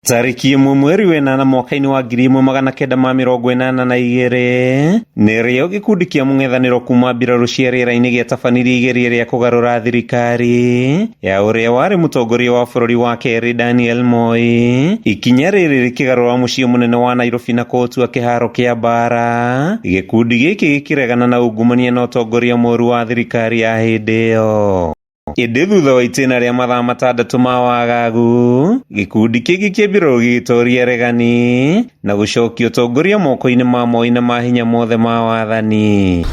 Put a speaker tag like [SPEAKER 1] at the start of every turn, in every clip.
[SPEAKER 1] Tarĩki ĩmwe mweri wa ĩnana mwaka-inĩ wa 1982 nĩrĩo gĩkundi kĩa mũng'ethanĩro kuma mbirarũ cia rĩera-inĩ gĩatabanirie igeria rĩa kũgarũra thirikari ya ũrĩa warĩ mũtongoria wa bũrũri wa kerĩ Daniel Moi. Ikinya rĩrĩ rĩkĩgarũra mũciĩ mũnene wa Nairobi na kũũtua kĩharo kĩa mbara. Gĩkundi gĩkĩ gĩkĩregana na ungumania na ũtongoria mũru wa thirikari ya hĩndĩ ĩyo. Ĩndĩ thutha wa itĩna rĩa mathaa matandatũ ma wagagu, gĩkundi kĩngĩ kĩa mbirarũ gĩgĩtoria aregani na gũcokia ũtongoria moko-inĩ ma Moi na mahinya mothe ma wathani.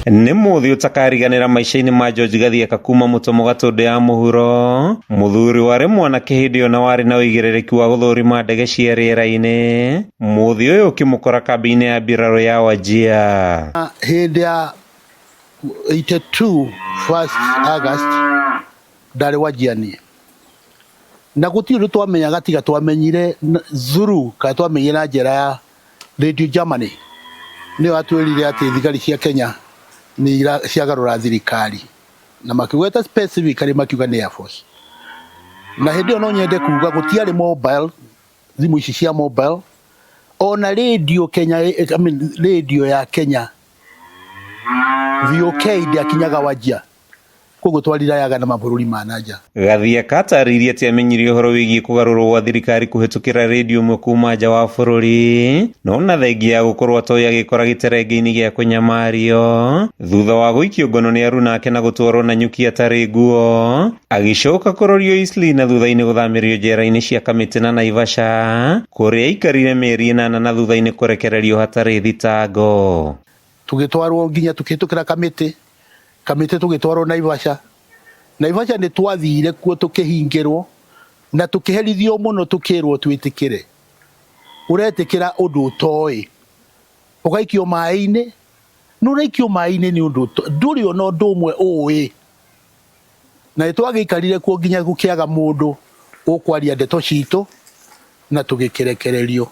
[SPEAKER 1] Nĩ mũthĩ ũtakariganĩra maica-inĩ ma George Gathiaka kuma Mũtomo Gatũndũ ya mũhuro, mũthuri warĩ mwanake hĩndĩ ĩyo na warĩ na ũigĩrĩrĩki wa gũthũrima ndege cia rĩera-inĩ, mũthĩ ũyũ ũkĩmũkora kambĩ-inĩ ya mbirarũ ya Wajir.
[SPEAKER 2] Hĩndĩ ya 82 1st August ndarĩ Wajir niĩ na gũtirĩ ũndũ twamenyaga tiga twamenyire through kana twamenyire na njĩra ya Radio Germany nĩyo yatwĩrire atĩ thigari cia Kenya nĩ ciagarũra thirikari na makĩgweta specifically makiuga nĩ Air Force na hĩndĩ ĩyo no nyende kuga gũtiarĩ mobile thimũ ici cia mobile ona radio Kenya, I mean, radio ya Kenya VOK ndĩakinyaga Wajir koguo twarirayaga na mabũrũri ma nanja.
[SPEAKER 1] Gathiaka atarĩirie atĩ amenyire ũhoro wĩgiĩ kũgarũrwo gwa thirikari kũhĩtũkĩra rĩndiũ ĩmwe kuma nja wa bũrũri, no na thengia ya gũkorwo atoĩ agĩkora gĩterengeinĩ gĩa kũnyamario thutha wa gũikio ngono nĩ aruna ake na gũtwarwo Nanyuki atarĩ nguo, agĩcoka kũrorio Eastleigh na thutha-inĩ gũthamĩrio njera-inĩ cia Kamiti na Naivasha kũrĩa aikarire mĩeri ĩnana na thutha-inĩ kũrekererio hatarĩ thitango.
[SPEAKER 2] Tũgĩtwarwo nginya tũkĩhĩtũkĩra Kamiti, Kamiti tũgĩtwarwo Naivasha. Naivasha nĩ twathire kuo tũkĩhingĩrwo na tũkĩherithio mũno tũkĩrwo twĩtĩkĩre. Ũretĩkĩra ũndũ ũtoĩ, ũgaikio maĩ-inĩ, nĩ ũraikio maĩ-inĩ nĩ ũndũ ndũrĩ ona ũndũ ũmwe ũĩ. Na nĩ twagĩikarire kuo nginya gũkĩaga mũndũ ũkwaria ndeto citũ na tũgĩkĩrekererio.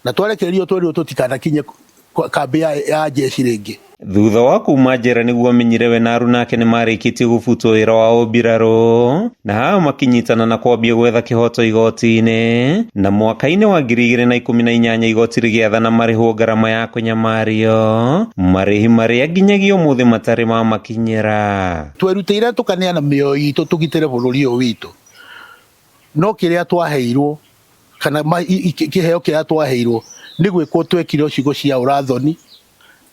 [SPEAKER 2] Na twarekererio twerirwo tũtikanakinye kambĩ ya, ya jeshi rĩngĩ.
[SPEAKER 1] Thutha wa kuma njera nĩguo amenyire we na aruna ake nĩmarĩkĩtie gũbutwo wĩra wa ũmbirarũ na haha makĩnyitana na kwambia gwetha kĩhoto igoti-inĩ na mwaka-inĩ wa 2018 igoti rĩgĩathana marĩhwo ngarama ya kũnyamario marĩhi marĩa nginyagia ũmũthĩ matarĩ mamakinyĩra.
[SPEAKER 2] Twerutĩire tũkaneana mĩoyo itũ tũgitĩre bũrũri ũyũ witũ no kĩrĩa twaheirwo kana kĩheo kĩrĩa twaheirwo nĩ gwĩkwo twekire ciugo cia ũrathoni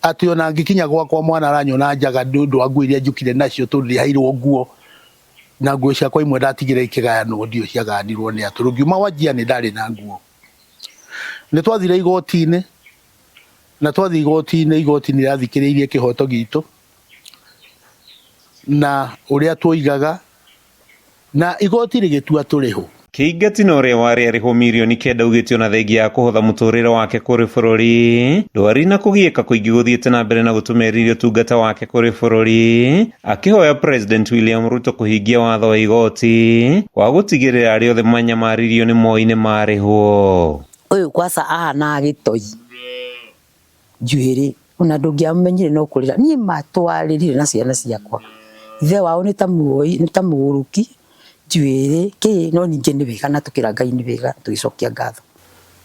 [SPEAKER 2] atĩ ona ngĩkinya gwakwa mwana aranyona njaga nĩ ũndũ wa nguo iria njũkire nacio tondũ ndiaheirwo nguo na nguo ciakwa imwe ndatigire ikĩgayanwo ndio ciagayanirwo nĩ atũrũ ngiuma Wajir nĩ ndarĩ na nguo. Nĩ twathire igoti-inĩ na twathiĩ igoti-inĩ igoti nĩ rĩathikĩrĩirie kĩhoto gitũ na ũrĩa twoigaga na igoti rĩgĩtua tũrĩhwo.
[SPEAKER 1] Kĩingati na ũrĩa warĩ arĩhwo mirioni kenda augĩte ona thengia ya kũhotha mũtũrĩre wake kũrĩ bũrũri ndwari na kũgiĩka kũingĩ gũthiĩte na mbere na gũtũma eririe ũtungata wake kũrĩ bũrũri akĩhoya President William Ruto kũhingia watho wa igoti wa gũtigĩrĩra arĩa othe manyamaririo nĩ Moi nĩ marĩhwo.
[SPEAKER 3] Ũyũ kwaca ahanaga gĩtoi njuĩrĩ ona ndũngĩamenyire no kũrĩra. Niĩ matwarĩrire na ciana ciakwa. Ithe wao nĩ ta muoi nĩ ta mũgũrũki njuĩrĩ kĩ no ningĩ nĩ wega na tũkĩra Ngai nĩ wega tũgĩcokia ngatho.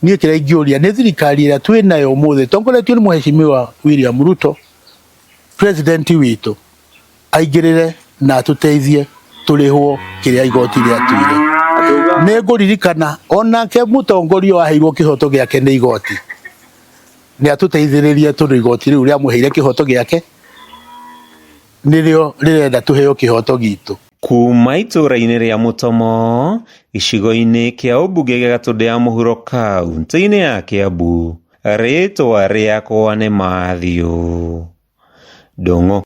[SPEAKER 2] Niĩ kĩrĩa ingĩũria nĩ thirikari ĩrĩa twĩ nayo ũmũthĩ ĩtongoretio nĩ Mheshimiwa William Ruto president witũ aingĩrĩre na atũteithie tũrĩhwo kĩrĩa igoti rĩatuire. Nĩ ngũririkana onake mũtongoria waheirwo kĩhoto gĩake nĩ igoti nĩ atũteithĩrĩrie tondũ igoti rĩu rĩamũheire kĩhoto gĩake nĩrĩo rĩrenda tũheo kĩhoto gitũ.
[SPEAKER 1] Kuma itũũra-inĩ rĩa Mũtomo, gĩcigo-inĩ kĩa ũmbunge gĩa Gatũndũ ya Mũhuro kaunti-inĩ ya Kĩambu, rĩtwa rĩakwa nĩ Matthew Ndung'u.